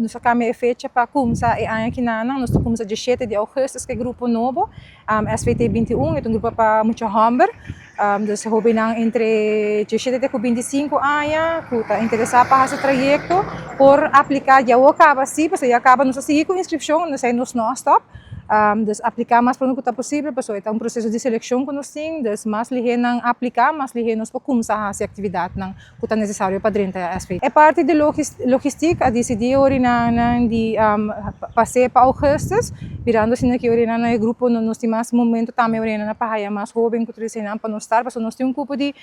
Nos a cambia e fecha pa cuminsa e aña akinan. Nos ta cuminsa 17 di augustus cu e grupo nobo, SVT 21, e un grupo pa mucha homber. Dus hobennan entre 17 te 25 aña cu ta interesa pa e trayecto por aplica ya caba si, pasobra ya caba nos a sigui cu inscripcion, nos nos no stop. Dus aplica mas pronto cu posibel, pasobra ta un proceso di seleccion cu nos tin, dus mas lihe nan aplica, mas lihe nos por cuminsa e actividadnan cu ta necesario pa drenta SV. E parti di logistica a dicidi na di pasa pa augustus, mirando asina cu na e grupo nos tin mas momento tambe na pa mas hoben cu pa nos start, pasobra nos tin un grupo di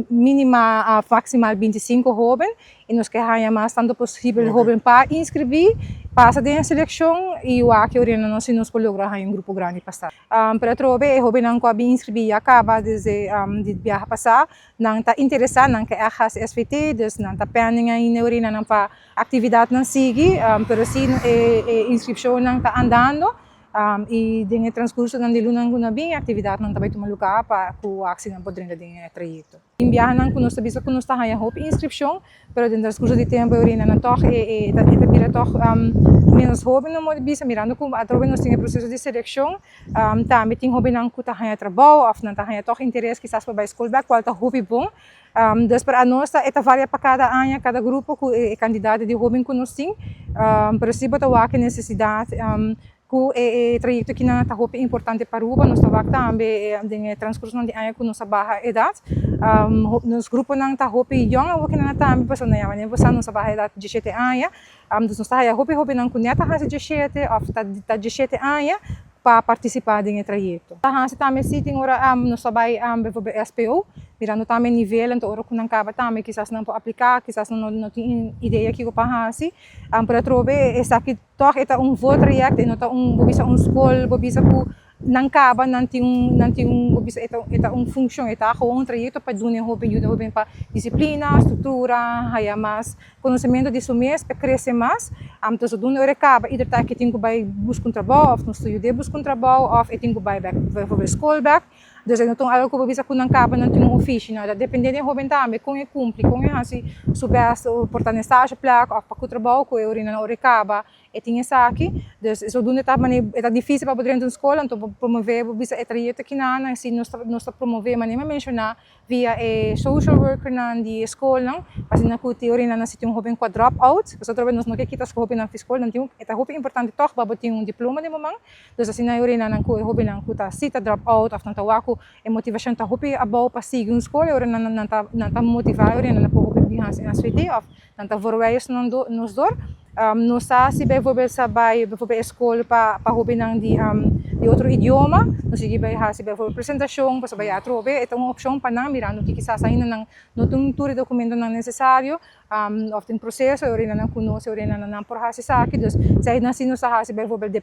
minima maximal 25 hoben y nos kier mas tanto posibel hoben pa inscribi, pasa den seleccion y aki nos nos por logra un grupo grandi pa start. Pero atrobe e hobennan cu a inscribi ya caba desde di biaha pasa, nan ta interesa, nan kier hasi SVT, dus nan ta pending ainda nan pa actividadnan sigui, pero si e inscripcionnan ta andando y den transcurso di luna cu bin actividadnan tambe tuma luga pa cu asina por drenta den trayecto. Tin biahanan cu nos bisa cu nos ta haya hopi inscripcion, pero den transcurso di tempo nan toch e ta bira toch menos hoben no por bisa, mirando cu atrobe nos tin e proceso di seleccion, tambe tin hobennan cu ta haya trabou of nan ta haya toch interes kisas pa bay scol back, cual ta hopi bon. Dus pa nos ta varia pa cada aña, cada grupo cu e cantidad di hoben cu nos tin, pero si bo ta wak necesidad cu e trayecto aki ta hopi importante pa Aruba, nos ta wak tambe den transcurso di aña cu nos a baha edad. Nos gruponan ta hopi jong awor nan tambe, pasobra nan yama bo nos a baha edad 17 aña. Dus nos ta haya hopi hobennan cu net a hasi 17 of ta 17 aña pa participa den e trayecto. Ta tambe si tin ora nos ta bay bijvoorbeeld SPO, mirando tambe nivel, anto ora cu nan caba tambe kisas nan por aplica, kisas no tin idea kico pa hasi. Pero atrobe esaki toch e ta un voortraject y no ta un bo bisa un scol, bo bisa cu nan caba nan tin un bo bisa e ta un funcion, e ta gewoon un trayecto pa duna hoben, yuda hoben pa disciplina, structura, haya mas conocimento di su mes pa crece mas. Anto duna ora caba, either ta cu tin cu bay busca un trabou of nos yuda busca un trabou of e tin cu bay back bijvoorbeeld scol back. Dus no ta algo cu bo bisa cu nan caba nan tin un ofishi, no. Depende di hoben tambe, con e cumpli, con e hasi su best, por ta na stageplek of pa cu trabou cu e ora nan ora caba e tin esaki. Dus zodoende ta ta dificil pa drenta un scol, anto promove bo bisa e trayecto akinan, asina nos ta promove manera mi a menciona via e social workernan di scolnan, asina cu te ora nan si tin un hoben cu a drop out, pasobra nos no kier kita hobennan for scol, nan tin ta hopi importante toch pa bo tin un diploma den bo man. Dus asina ora nan cu e hobennan cu ta si ta drop out of nan ta wak cu e motivacion ta hopi abou pa sigui un scol, ora nan ta motiva ora nan por hopi bin hasi SVT of nan ta verwijs nan nos door. Nos sa si bijvoorbeeld sa bay bijvoorbeeld scol pa hobennan di otro idioma, nos sigui bay hasi bijvoorbeeld presentacion, pasobra bay atrobe e ta un opcion pa nan, mirando cu kisas ainda nan no tin tur e documentonan necesario, of tin proceso ora nan conoce ora nan por hasi esaki. Dus esey si nos ta hasi bijvoorbeeld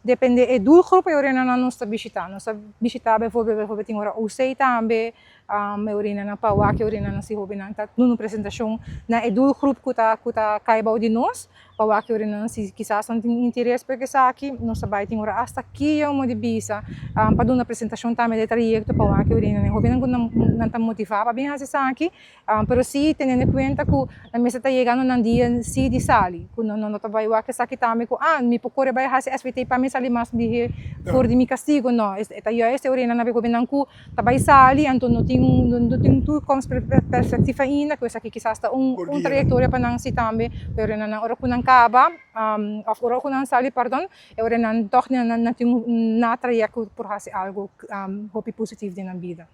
depende e doelgroep ora nan nos ta bishita. Nos ta bishita bijvoorbeeld tin ora OC tambe, ora nan pa wak ora nan si hobennan ta duna un presentacion na e doelgroep cu ta cay bou di nos, pa wak ora nan si kisas nan tin interes pa esaki. Nos ta bay tin ora hasta kia un di bisa, pa duna presentacion tambe di trayecto pa wak ora nan hobennan cu nan ta motiva pa bin hasi esaki, pero si teniendo en cuenta cu nan mester ta yegando nan dia si di sali, cu no ta bay wak esaki tambe cu ah, mi por core bay hasi SVT pa mi sali mas lihe for di mi castigo, no, e ta juist ora nan hobennan cu ta bay sali, anto no tin toekomstperspectief ainda, cu esaki kisas ta un trayectoria pa nan si tambe, pero nan ora cu nan caba, of ora cu nan sali, pardon, e ora nan toch nan tin un na trayecto por hasi algo hopi positivo den nan bida.